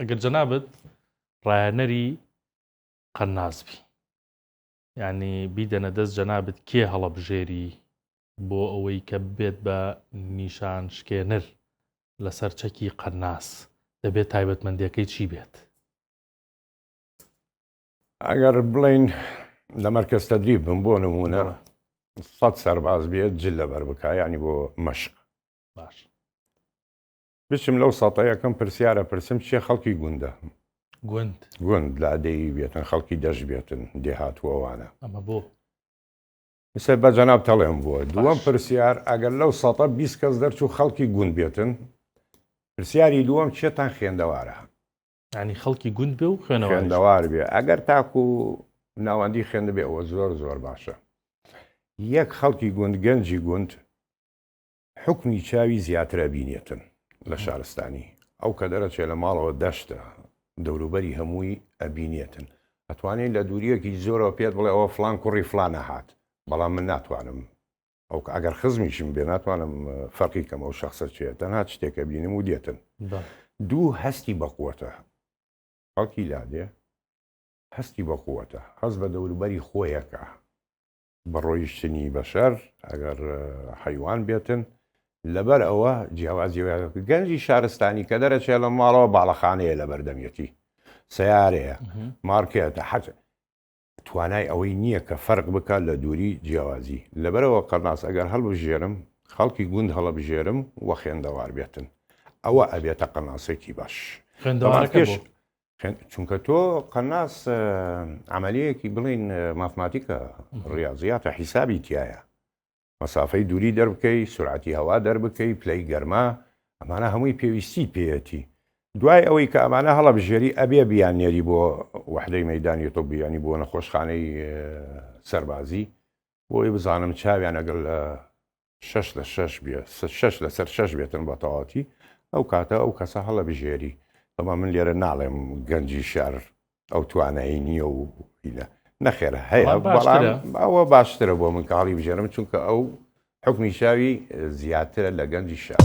ئەگەر جەنابت ڕایەنەری قەناس بی یعنی بیدەنە دەست جەنابت کێ هەڵەبژێری بۆ ئەوەی کە ببێت بە نیشان شکێنر لەسەر چەکی قەناس دەبێت تایبەتمەندیەکەی چی بێت؟ ئەگەر بڵین لە مەرکەز تەدریب بم بۆ نمونە سەد سەرباز بێت جل لەبەر بکە ینی بۆ مەشق باش بچم لەو سەتە یەکەم پرسیارە پرسم چێ خەڵکی گوندە گوند گوند لادێی بێتن خەڵکی دەش بێتن دێهات و ئەوانە ئەمە بۆ سەر بە جەناب تەڵێم بووە دووەم پرسیار ئەگەر لەو سەتە 20 کەس دەرچوو خەڵکی گوند بێتن پرسیاری دووەم چێتان خوێندەوارە ینی خەڵکی گوند بێ و خوێنەوار بێ ئەگەر تاکو ناوەندی خوێند بێ ئەوە زۆر زۆر باشە یەک خەڵکی گوند گەنجی گوند حوکمی چاوی زیاتر ئەبینێتن لە شارستانی، ئەو کە دەرەچێ لە ماڵەوە دەشتە دەوروبەری هەمووی ئەبینێتن، ئەتوانێ لە دووریەکی زۆرەوە پێت بڵێ ئەوە فڵان کوڕی فڵانە هات، بەڵام من ناتوانم ئەو ئەگەر خزمیشم بێ ناتوانم فەرقی کەم ئەو شەخسە چێ، تەنها شتێک ئەبینم و دێتن. دوو هەستی بە قوەتە، خەڵکی لادێ هەستی بە قوەتە، هەست بە دەوروبەری خۆیەکا. بە ڕۆیشتنی بەشەر ئەگەر حەیوان بێتن لەبەر ئەوە جیاوازی گەنجی شارستانی کە دەرەچێ لە ماڵەوە باڵەخانەیە لە بەردەمیەتی سیارەیە مارکێتە حەج توانای ئەوەی نییە کە فەرق بکات لە دووری جیاوازی لەبەرەوە قەرناس ئەگەر هەڵبژێرم خەڵکی گوند هەڵەبژێرم و خوێندەوار بێتن ئەوە ئەبێتە قەناسێکی باش خوێندەوارەکە پێش چونکە تۆ قەناس عملیەکی بڵین مافماتیکە ڕاضیاتە حیسابی تایە مەسافەی دووری دەربکەی سرعەتی هەوا دەربکەی پلەی گەرما ئەمانە هەمووی پێویستی پێیەتی دوای ئەوەی کە ئەمانە هەڵەبژێری ئەبێ بیان نێری بۆ وەحدەی مەدانی طبی ینی بۆ نەخۆشخانەی سەربازی بۆی بزانم چاویان ئەگەر لە شەش لە شەش بێ شەش لەسەر شەش بێتن بە تەواوەتی ئەو کاتە ئەو کەسە هەڵەبژێری بەڵام من لێرە ناڵێم گەنجی شار ئەو توانایی نییە و هینە نەخێر هەیە بەڵام ئەوە باشترە بۆ من کاڵی بژێرم چونکە ئەو حکمی چاوی زیاترە لە گەنجی شار.